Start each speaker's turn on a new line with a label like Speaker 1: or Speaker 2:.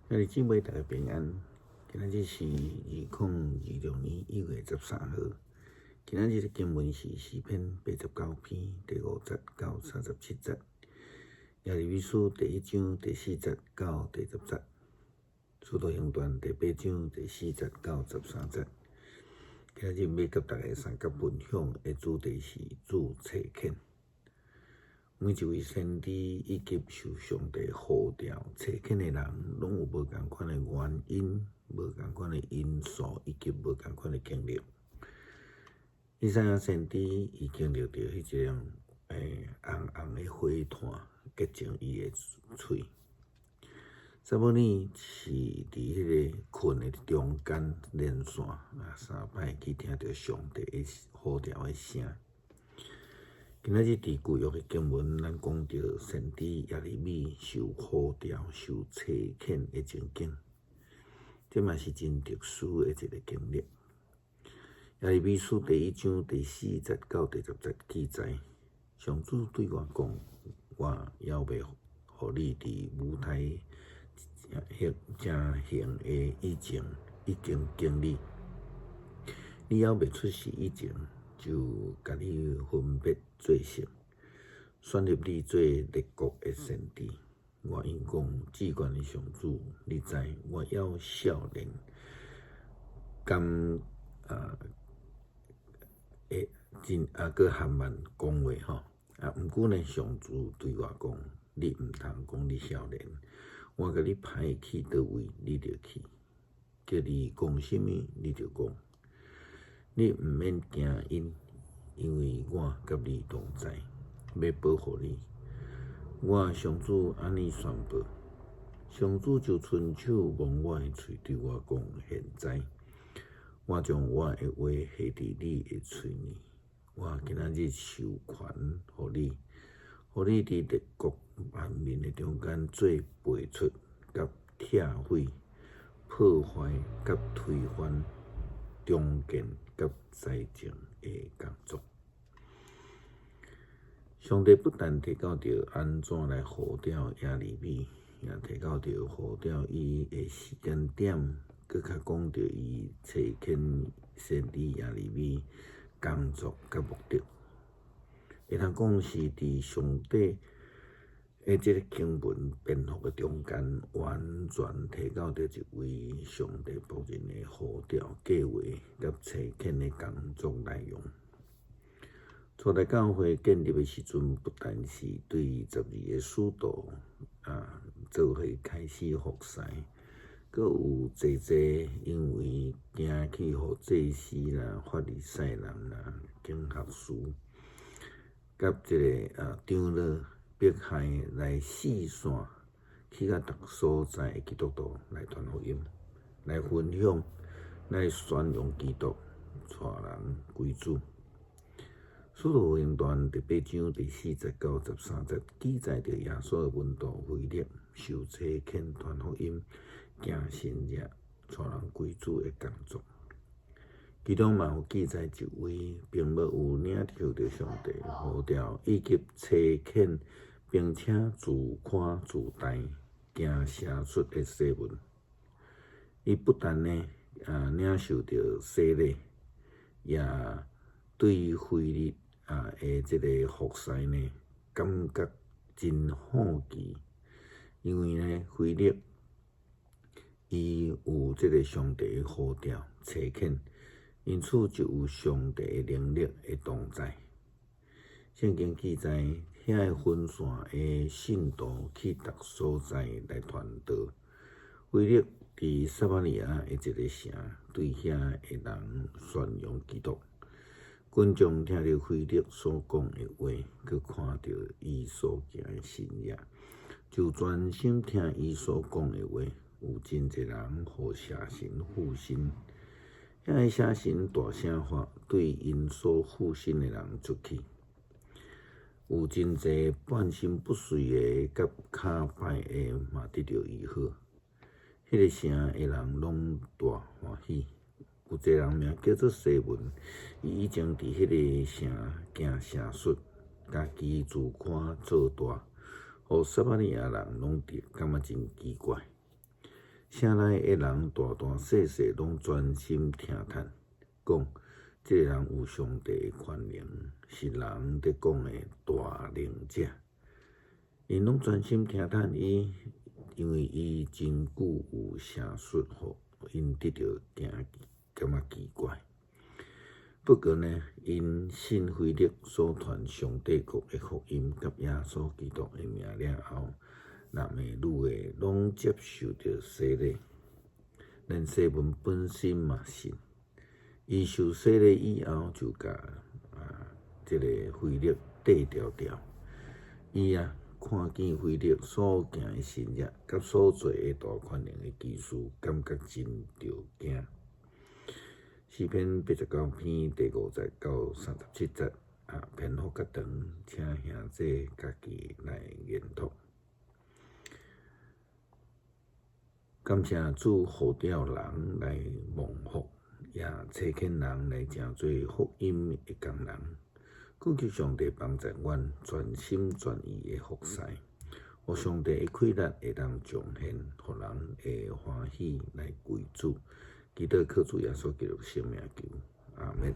Speaker 1: 兄弟姊妹，大家平安。今仔日是2026年1月13號。今仔日的經文是詩篇89篇第5節到37節，耶利米書第一章第四節到第十節，使徒行傳第八章第四節到13節。今仔日欲佮大家相佮分享的主題是主差遣。每一位先知以及受上帝呼召差遣的人，攏有無仝款的原因、無仝款的因素以及無仝款的經歷。以賽亞先知伊經歷著彼種紅紅的火炭結成伊的喙。撒母耳是佇彼个睏的中間連線啊三擺去聽著上帝的呼召的聲。今仔日佇舊約的經文，咱講著先知耶利米受呼召、受差遣的情景，這嘛是真特殊的一个經歷。耶利米書第一章第四節到第十節記載，上主對我講：我猶未予你佇母胎成形的以前，已經揀你；你猶未出世以前，就共你分別做聖，選立你做列國的先知。我應講，至懸的上主，你知我猶少年，敢啊會真啊閣含慢講話吼。啊，毋過呢，上主對我講，你毋通講你少年，我共你派去佗位，你就去；叫你講啥物，你就講。你毋免驚𪜶，因為我佮你同在，欲保護你。我上主按呢宣布，上主就伸手摸我的喙，對我講：現在，我將我的話下佇你的喙內。我今仔日授權予你，予你佇列國萬民的中間做拔出、佮拆毀、破壞、佮推翻、重建、佮栽種的工作。上帝不但提到著按怎來呼召耶利米，也提到著呼召伊的時間點，閣較講著伊差遣先知耶利米工作佮目的。會通講是佇上帝的這个經文篇幅的中間，完全提到著一位上帝僕人的呼召計劃佮差遣的工作內容。初代教會建立的時陣，不但是對12个使徒啊做伙開始服侍，閣有濟濟因為驚去予祭司啦、法利賽人啦、經學士佮這个啊長老迫害來四散去到逐所在的基督徒來傳福音、來分享、來宣揚基督，帶人歸主。使徒行傳第八章第四節到13節記載著耶穌的門徒腓力受差遣傳福音、行神蹟、帶人歸主的工作。其中嘛有記載一位並無有領受著上帝呼召以及差遣，並且自誇自大、行邪術的西門。伊不但呢啊領受著洗禮，也對腓力啊的這个服侍呢，感覺真好奇，因為呢，腓力伊有這个上帝的呼召差遣，因此就有上帝的能力的同在。聖經記載，遐个分散的信徒去逐所在來傳道。腓力佇撒瑪利亞的一个城，對遐的人宣揚基督。群眾聽著腓力所講的話，閣看著伊所行的神蹟，就專心聽伊所講的話。有真濟人予邪神附身，遐个邪神大聲喊，對𪜶所附身的人出去。有真濟半身不遂的，佮跤擺的嘛得著醫好。彼个城的人攏大歡喜。有一個人名叫做西門，伊以前佇彼个城行邪術，家己自誇做大，予撒瑪利亞人攏佇感覺真奇怪。城內的人大大細細攏專心聽嘆，講：這个人有上帝的權能，是人佇講的大能者。𪜶攏專心聽嘆伊，因為伊真久有聖術，予𪜶得著驚，感覺奇怪。不過呢，𪜶信腓力所傳上帝國的福音佮耶穌基督的名了後，男的女的攏接受著洗禮，連西門本身嘛信。伊受洗禮以後，就共這个腓力綴牢牢。伊啊，看見腓力所行的神蹟，佮所做的大權能的奇事，感覺真著驚。詩篇89篇第5節到37節，篇幅較長，請兄弟家己來研讀。感謝主呼召人來蒙福，也差遣人來成做福音的工人。懇求上帝幫助阮全心全意的服侍，予上帝的氣力會當彰顯，予人會歡喜來歸主。祈禱靠主耶穌基督聖名求，阿們。